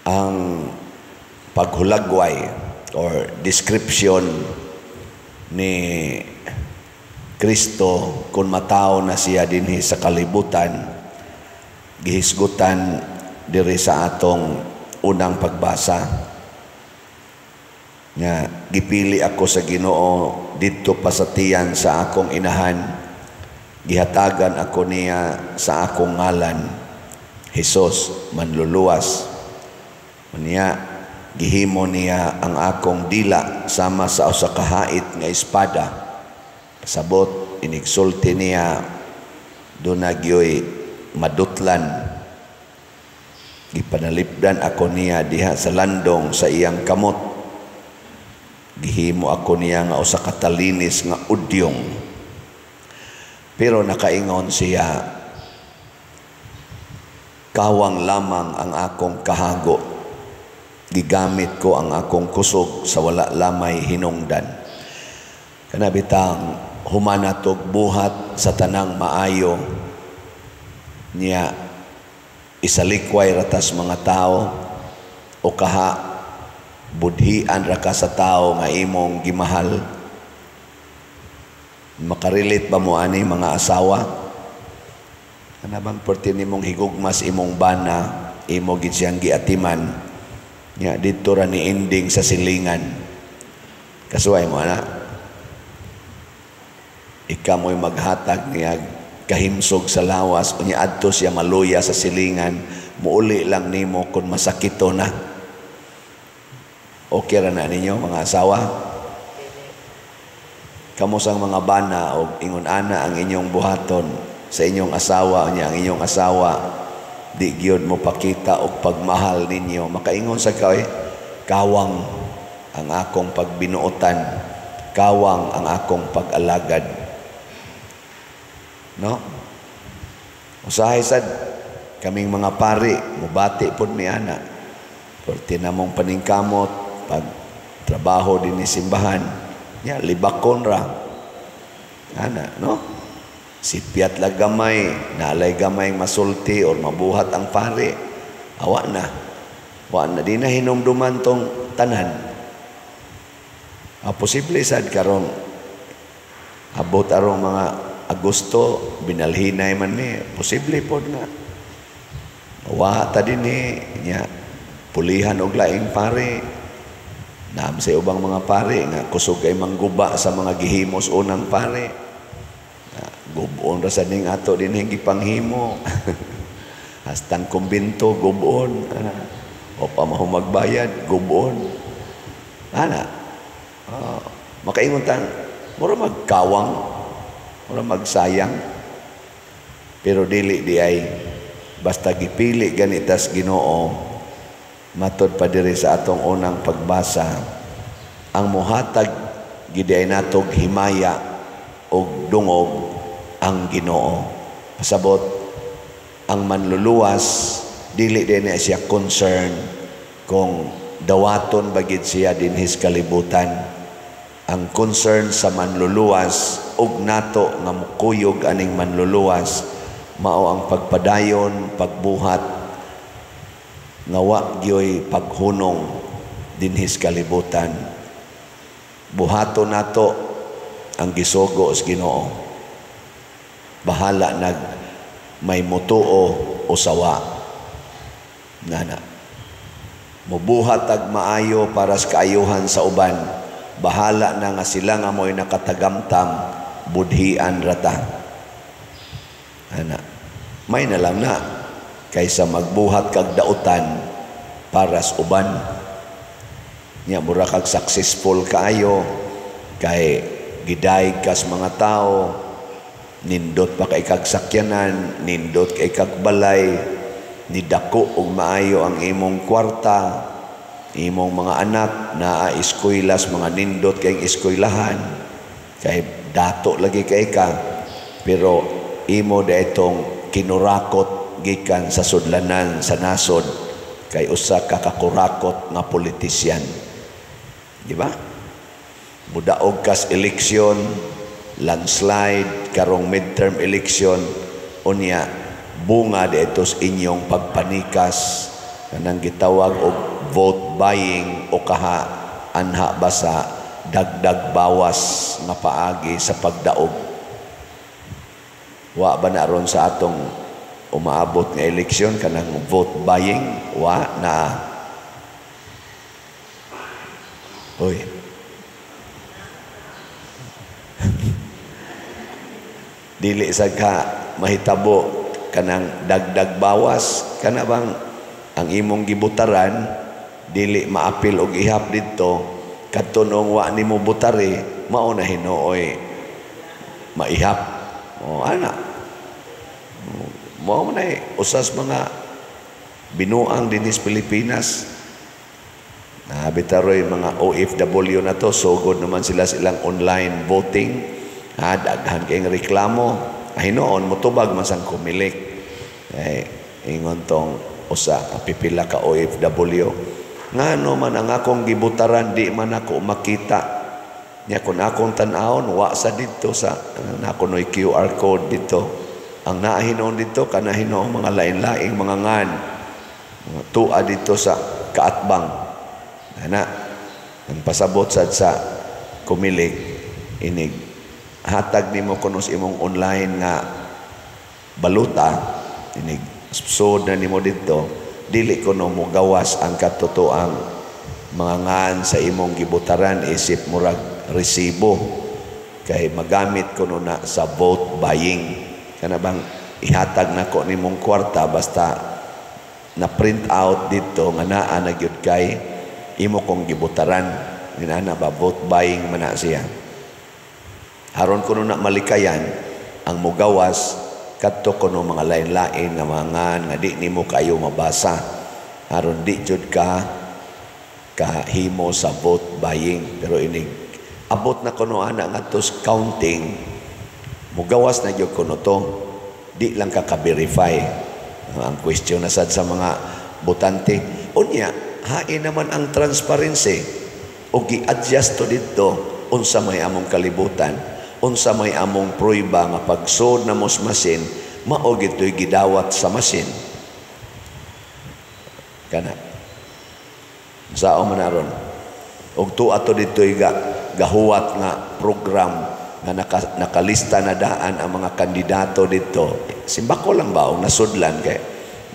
Ang paghulagway or description ni Kristo kung matawo na siya dinhi sa kalibutan, gihisgutan diri sa atong unang pagbasa nga gipili ako sa Ginoo didto pa sa tiyan sa akong inahan, gihatagan ako niya sa akong ngalan, Hesus Manluluwas. Unya gihimo niya ang akong dila sama sa usa ka hait nga espada. Pasabot, inigsulti niya duna gyoy madutlan. Gipanalipdan ako niya diha sa landong sa iyang kamot. Gihimo ako niya nga usa ka talinis nga udyong. Pero nakaingon siya, "Kawang lamang ang akong kahago. Gigamit ko ang akong kusog sa wala lamay hinungdan." Kana bitang human natog buhat sa tanang maayo niya, isalikway ra tas mga tao o kaha budhian ra ka sa tao nga imong gimahal. Makarelate ba mo ani, mga asawa? Kana bang perti nimong higugmas imong bana, imo gid siyang giatiman nya, didto ra ni ending sa silingan? Kasuway mo ana? Ikaw mo'y maghatag niya kahimsog sa lawas, unya adto siya maluya sa silingan, muuli lang nimo kung masakito na. Okay ra na ninyo, mga asawa? Kamo sang mga bana, og ingon ana ang inyong buhaton sa inyong asawa, unya ang inyong asawa di gyud mo pakita og pagmahal ninyo, makaingon sa kay, "Kawang ang akong pagbinuotan, kawang ang akong pag-alagad," no? Usahay sad kaming mga pari mubati pod mi ana. Perti namong paningkamot pag trabaho dinhi simbahan nya, libakon ra ana, no? Sipyat lang gamay, nalay gamay masulti or mabuhat ang pari, awa na, wa na, di na hinumduman tong tanan. Posible sad karong abot arong mga Agosto, binalhinay man ni, posible pod nga wa ta dinhi nya, pulihan og laing pare. Naam sa ubang mga pare nga kusog kay mangguba sa mga gihimos unang pare. Gubon ra sa ning ato dinhi gipanghimo. Hastang kumbinto gubon. O pa magbayad gubon. Ana. Makaingon tang mura magkawang, mura magsayang. Pero dili di ay basta gipili ganitas Ginoo. Matod pa diri sa atong unang pagbasa, ang muhatag gid ay natog himaya og dungog ang Ginoo. Pasabot, ang Manluluwas dili din na siya concern kung dawaton ba gid siya dinhis kalibutan. Ang concern sa Manluluwas ug nato nga mukuyog aning Manluluwas mao ang pagpadayon, pagbuhat nga wa gyoy paghunong dinhis kalibutan. Buhaton nato ang gisugo sa Ginoo. Bahala nag may mutuo o sawa. Nana. Mubuhat ag maayo para sa kaayuhan sa uban. Bahala na nga sila nga mo'y nakatagamtam, budhian rata. Ana. May na lang na kaysa magbuhat kag dautan para sa uban. Nya mura kag successful kaayo kay gidayeg kas mga tao, nindot pa kay kag sakyanan, nindot kay kag balay, nidako og maayo ang imong kwarta, imong mga anak naa eskuylas, mga nindot kay eskwelahan, kay dato lagi kay ka, pero imo itong kinurakot gikan sa sudlanan sa nasod kay usa ka kakurakot nga politisyan. Di ba? Mudaog kas eleksyon, landslide karong midterm election, unya bunga diitos inyong pagpanikas Kanang gitawag og vote buying o kaha anha ba sa dagdag bawas nga paagi sa pagdaog. Wa ba na ron sa atong umaabot nga eleksyon kanang vote buying? Wa na. Oy. Dili sad ka mahitabo kanang dagdag bawas, kana bang ang imong gibutaran dili maapil og ihap didto kadto noong wa nimo butari, mao na hinuoy maihap. O ana, mao man ay usas mga binuang dinhi sa Pilipinas. Bitaroy mga OFW na to, sugod naman sila sa ilang online voting. Daghan kayong reklamo. Hinuon motubag man sang Comelec. Eh, ingon tong usa pipila ka OFW, ngano man ang akong gibutaran di man ako makita nya, kun akong tan-awon wa sa didto sa nako noy QR code dito. Ang naa hinuon dito kana hinuon mga lain-laing mga ngan, mga tua dito sa kaatbang ana. Ang pasabot sad sa Comelec, inig hatag nimo kuno sa imong online nga baluta, inig sud na nimo didto, dili kuno mogawas ang katotoang mga ngan sa imong gibutaran isip murag resibo, kay magamit kuno na sa vote buying. Kana bang ihatag nako nimong kwarta basta na print out dito nga naa na gyud kay imo kong gibutaran. Inana ba, vote buying man na siya. Aron kuno na malikayan ang mugawas kadto kuno mga lain-lain nga mga ngan nga di nimo kayo mabasa, aron di jud ka kahimo sa vote buying. Pero inig abot na kuno ana ngadto sa counting, mugawas na gyud kuno to, di lang ka ka-verify. Ang question na sad sa mga botante, unya hain naman ang transparency o gi-adjust to didto, unsa may among kalibutan, unsa may among prueba nga pagsod na mos machine mao gitoy gidawat sa machine kana sao man aron. Og tuwa to didtoy gahuwat nga program nga nakalista na daan ang mga kandidato didto. Simbako lang ba og nasudlan kay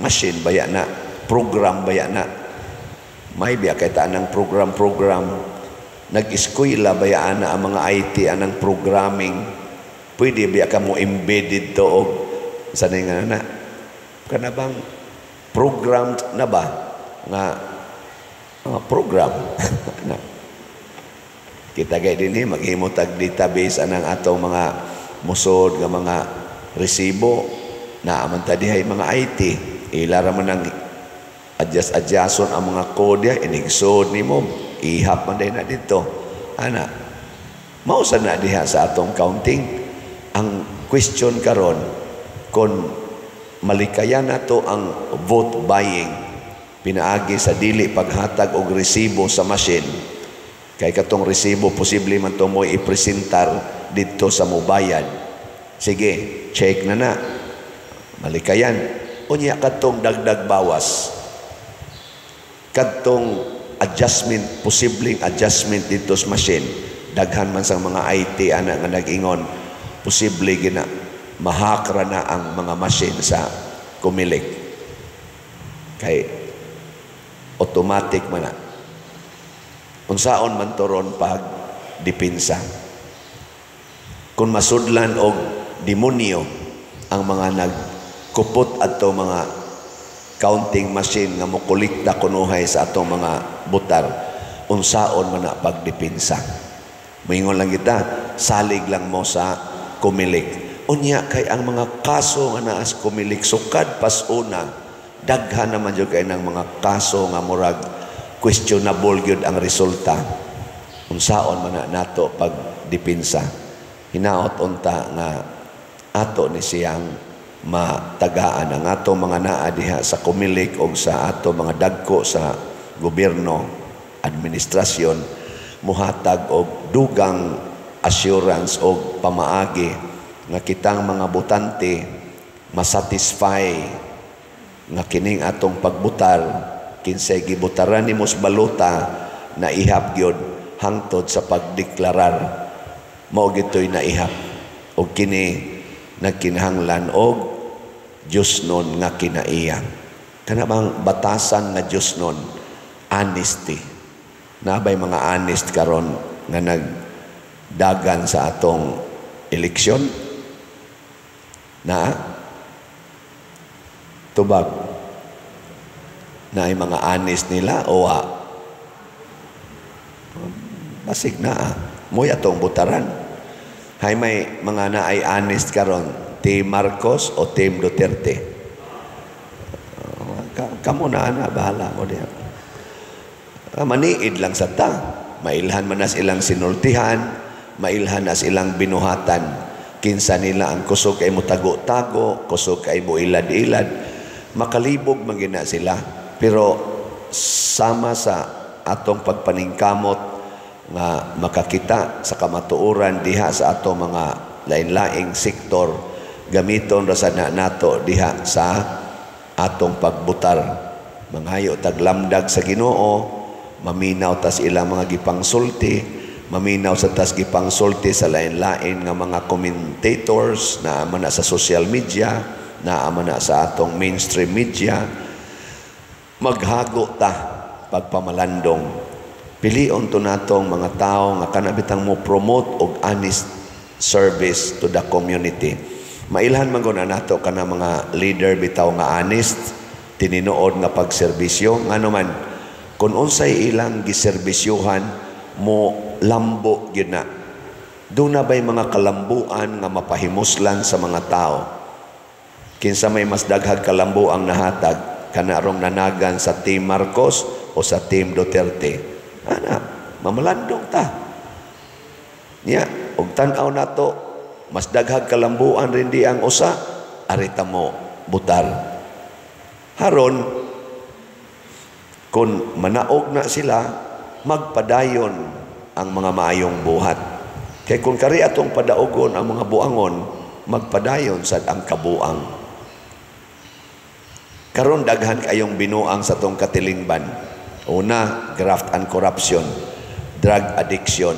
machine baya na, program baya na, may biya kay taan ang program-program, nag-eskwela baya ana ang mga IT anang programming, pwede biya ka mo embedded to og sa nga na kana bang programmed na ba nga program na. Kita kay dinhi maghimo tag database anang atong mga musod nga mga resibo, naa man ta dihay mga IT, ila ra man ang adjust-adjuston ang mga code diha, inigsod nimo, ihap man day na didto ana. Mao sa na diha sa atong counting. Ang question karon, kon malikayan nato ang vote buying pinaagi sa dili paghatag og resibo sa machine, kay katong resibo posible man to mo ipresentar didto sa mobayad, sige, check na na, malikayan. Unya katong dagdag bawas, kadtong adjustment, posibleng adjustment dito sa machine, daghan man sang mga IT ana nga nag-ingon posible gina mahakra na ang mga machine sa Comelec kay automatic man na. Unsaon man to ron pag depensa kung masudlan og demonyo ang mga nagkupot adto mga counting machine nga mokolekta kunuhay sa atong mga butar, unsaon man na pagdepensa? Moingon lang kita, salig lang mo sa Comelec. Unya kay ang mga kaso nga naa sa Comelec sukad pas una, daghan naman jud kay nang mga kaso nga murag questionable gyud ang resulta. Unsaon man na nato pagdepensa? Hinaot unta nga ato ni siyang matagaan ang ato mga naa diha sa Comelec og sa ato mga dagko sa gobyerno, administrasyon, muhatag og dugang assurance og pamaagi nga kitang mga botante masatisfy nga kining atong pagbutar Kinsay gibutaran nimo sa balota, naihap gyud hangtod sa pagdeklarar, mao gitoy naihap. Og kini nagkinahanglan og Diyosnon nga kinaiya. Kana bang batasan nga Diyosnon, honesty. Nabay mga honest karon nga nagdagan sa atong eleksyon? Na tubag na ay mga honest nila o wa? Basig na mo'y atong butaran. Hay, may mga na ay honest karon, Team Marcos o Team Duterte? Kamo na ana, bahala mo diha. Maniid lang sa ta. Mailhan man nas ilang sinultihan, mailhan nas ilang binuhatan. Kinsa nila ang kusog kay mo tago-tago, kusog kay mo ilad-ilad. Makalibog man gina sila. Pero sama sa atong pagpaningkamot nga makakita sa kamatuoran diha sa atong mga lain-laing sektor, gamiton ra sa na nato diha sa atong pagbutar. Manghayo taglamdag sa Ginoo, maminaw tas ilang mga gipangsulti, maminaw sa tas gipangsulti sa lain-lain nga mga commentators na man na sa social media, na man na sa atong mainstream media. Maghago ta pagpamalandong. Pilion to natong mga tao nga kanabitang mo promote og honest service to the community. Mailhan man gud nato kana mga leader bitaw nga honest, tinuod nga pagserbisyo. Ngano man kung unsay ilang giserbisyuhan, mo lambo gyud na. Doon na ba'y mga kalambuan nga mapahimuslan sa mga tao? Kinsa may mas daghag kalambuang nahatag, kanarong nanagan sa Team Marcos o sa Team Duterte? Ana, mamalandong ta. Niya, og tan-aw nato, mas daghag kalambuan rin di ang usa, arita mo butar. Haron, kung manaog na sila, magpadayon ang mga maayong buhat. Kay kung kari atong padaogon ang mga buangon, magpadayon sad ang kabuang. Karon daghan kayong binuang sa tong katilingban. Una, graft and corruption, drug addiction,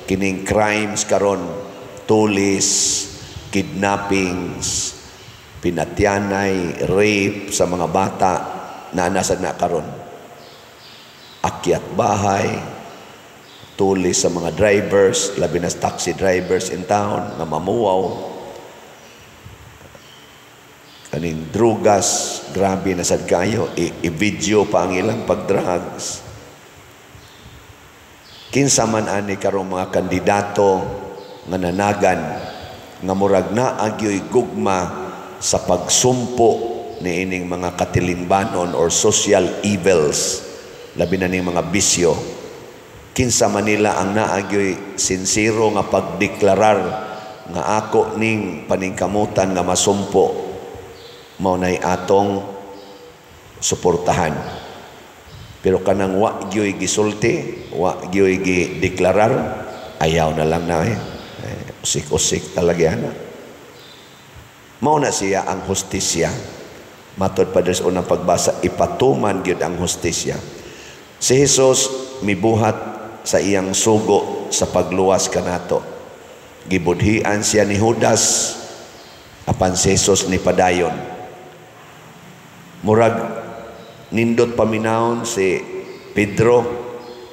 kining crimes karon, tulis, kidnappings, pinatyanay, rape sa mga bata na nasa na karon. Akyat bahay, tulis sa mga drivers, labi na taxi drivers in town nga mamuwaw. Kaning drugas, grabe na sad kayo, i-video pa ang ilang pag-drugs. Kinsa man ani karong mga kandidato nga nanagan nga murag naagyoy gugma sa pagsumpo niining mga katilingbanon or social evils, labi na ning mga bisyo. Kinsa man nila ang naagyoy sinsero nga pagdeklarar nga ako ning paningkamutan nga masumpo, mao nay atong suportahan. Pero kanang wa gyoy gisulti, wa gyoy gideklarar, ayaw na lang na eh. Usik-usik talaga na. Mao na siya ang hustisya. Matod pa sa unang pagbasa, ipatuman gyud ang hustisya. Si Jesus mibuhat sa iyang sugo sa pagluwas kanato. Gibudhian siya ni Judas, apan si Jesus ni padayon. Murag nindot paminawon si Pedro,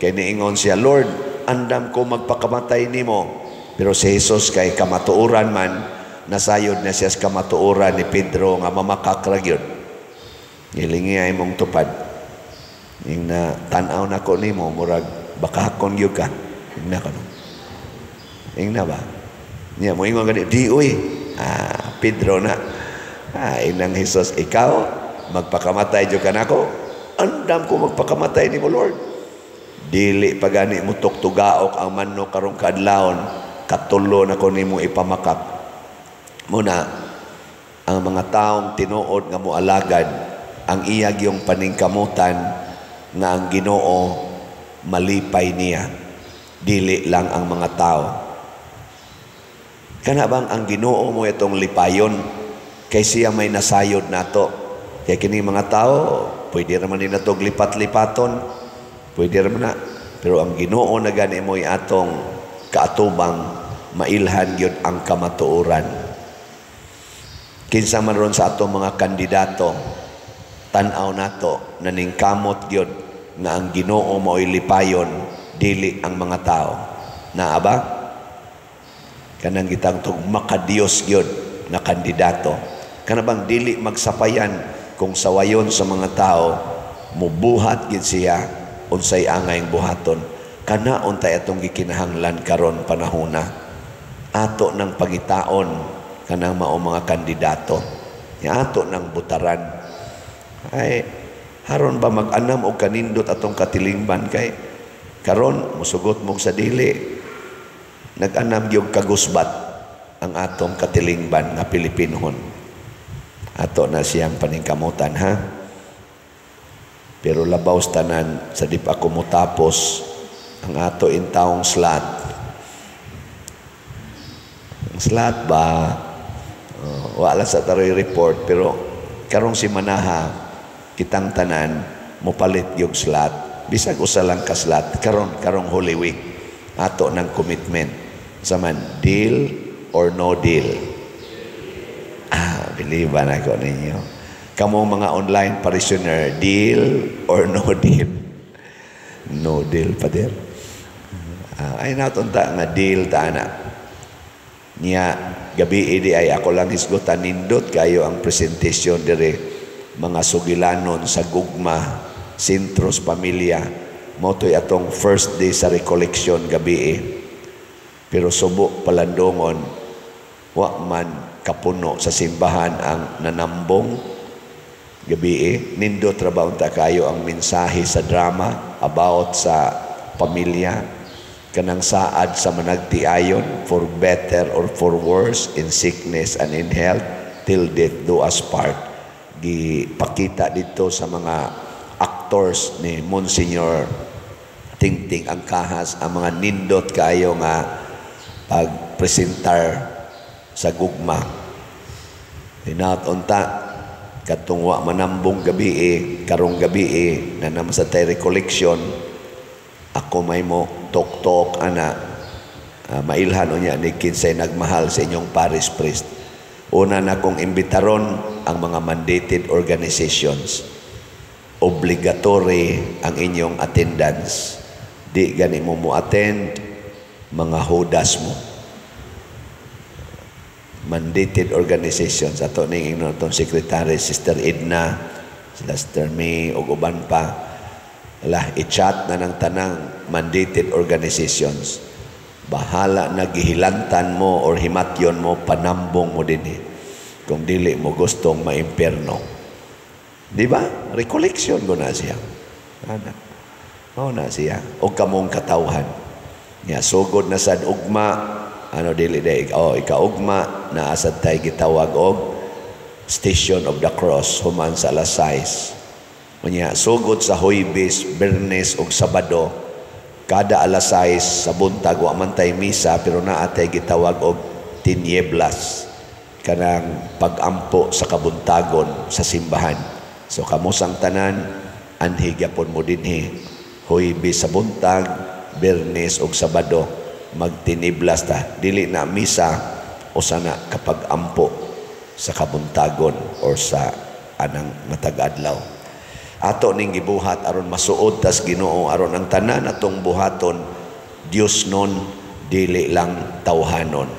kay niingon siya, "Lord, andam ko magpakamatay nimo." Pero si Jesus kay kamatuoran man, nasayod na siya sa kamatuoran ni Pedro nga mamakak ra gyud. "Gilingi ay mong tupad. Ing na tan-aw nako nimo, murag bakakon gyud ka." Ing na kano. Ing na ba? Niya mo ingon gani, "Di uy." Ah, Pedro na. Ah, inang Jesus, "Ikaw magpakamatay jud ka nako?" "Andam ko magpakamatay nimo, Lord." "Dili pa gani mo tuktugaok ang manok karong kaadlawon, katulo na ko nimo ipamakak." Muna ang mga taong tinuod nga moalagad, ang iya gyung paningkamutan nga ang Ginoo malipay niya, dili lang ang mga tao. Kana bang ang Ginoo mo itong lipayon kay siya may nasayod nato. Kay kini mga tao Pwede raman ni natog lipat-lipaton. Pwede raman na. Pero ang Ginoo na gani mo'y atong kaatubang, mailhan gyud ang kamatuoran. Kinsa man ron sa atong mga kandidato, tan-aw nato naningkamot gyud nga ang Ginoo mao'y lipayon, dili ang mga tao. Naa ba? Kanang gitang tug makadiyos gyud nga kandidato. Kana bang dili magsapayan kung sawayon sa mga tao, mubuhat gid siya unsay angay buhaton. Kana untay atong gikinahanglan karon panahona. Ato nang pangitaon kanang mao mga kandidato. Ya ato nang butaran. Ay haron ba mag-anam og kanindot atong katilingban kay karon musugot mo sa dili, nag-anam gyud kagusbat ang atong katilingban nga Pilipinohon. Ato na siyang paningkamutan, ha. Pero labaw sa tanan, sa di pa ako mutapos ang ato intawong slot. Ang slot ba, wala sa taroy report, pero karong simanaha kitang tanan mopalit yung slot. Bisag usa lang ka slot karon, karong Holy Week, ato ng commitment sa man, deal or no deal. Ah, believe ba na ko ninyo? Kamo mga online parishioner, deal or no deal? No deal pa din. Ah, ay natunta nga deal ta na. Niya gabi di ay ako lang hisgutan, nindot kayo ang presentation dire, mga sugilanon sa gugma, sentros pamilya. Mao to'y atong first day sa recollection gabi eh. Pero subo palandongon, wa man kapuno sa simbahan ang nanambong gabi eh. Nindot ra ba unta kayo ang mensahe sa drama about sa pamilya, kanang saad sa managtiayon, "For better or for worse, in sickness and in health, till death do us part." Gipakita dito sa mga actors ni Monsignor Tingting Angkahas ang mga nindot kayo nga pagpresentar sa gugma. Hinaot unta katong wa manambong gabi eh, karong gabi eh, na naman sa tay recollection, ako may mo tok-tok ana, mailhan unya ni kinsay nagmahal sa inyong parish priest. Una na kong imbitaron ang mga mandated organizations. Obligatory ang inyong attendance. Di gani mo mo attend, mga hudas mo. Mandated organizations, ato ning ingnon atong secretary Sister Edna, sila Sister May ug uban pa. Ala, i-chat na ng tanang mandated organizations. Bahala na gihilantan mo or himatyon mo, panambong mo din eh. Kung dili mo gustong maimperno. Di ba? Recollection ko na siya. Ana. Mao na siya. O kamong katawhan. Nya sugod na sad ugma, ano, dili day, oh, ikaugma na asad tay gitawag og Station of the Cross human sa alas 6. Unya sugod sa Huwebes, Biyernes ug Sabado, kada alas 6 sa buntag wa man tay misa pero naa tay gitawag og tinieblas, kanang pagampo sa kabuntagon sa simbahan. So kamusang tanan, anhi gyapon mo dinhi Huwebes sa buntag, Biyernes ug Sabado, magtiniblas ta. Dili na misa, usa na kapag ampo sa kabuntagon or sa anang matag adlaw. Ato ning gibuhat aron masuod tas Ginoo, aron ang tanan atong buhaton Dios nun, dili lang tawhanon.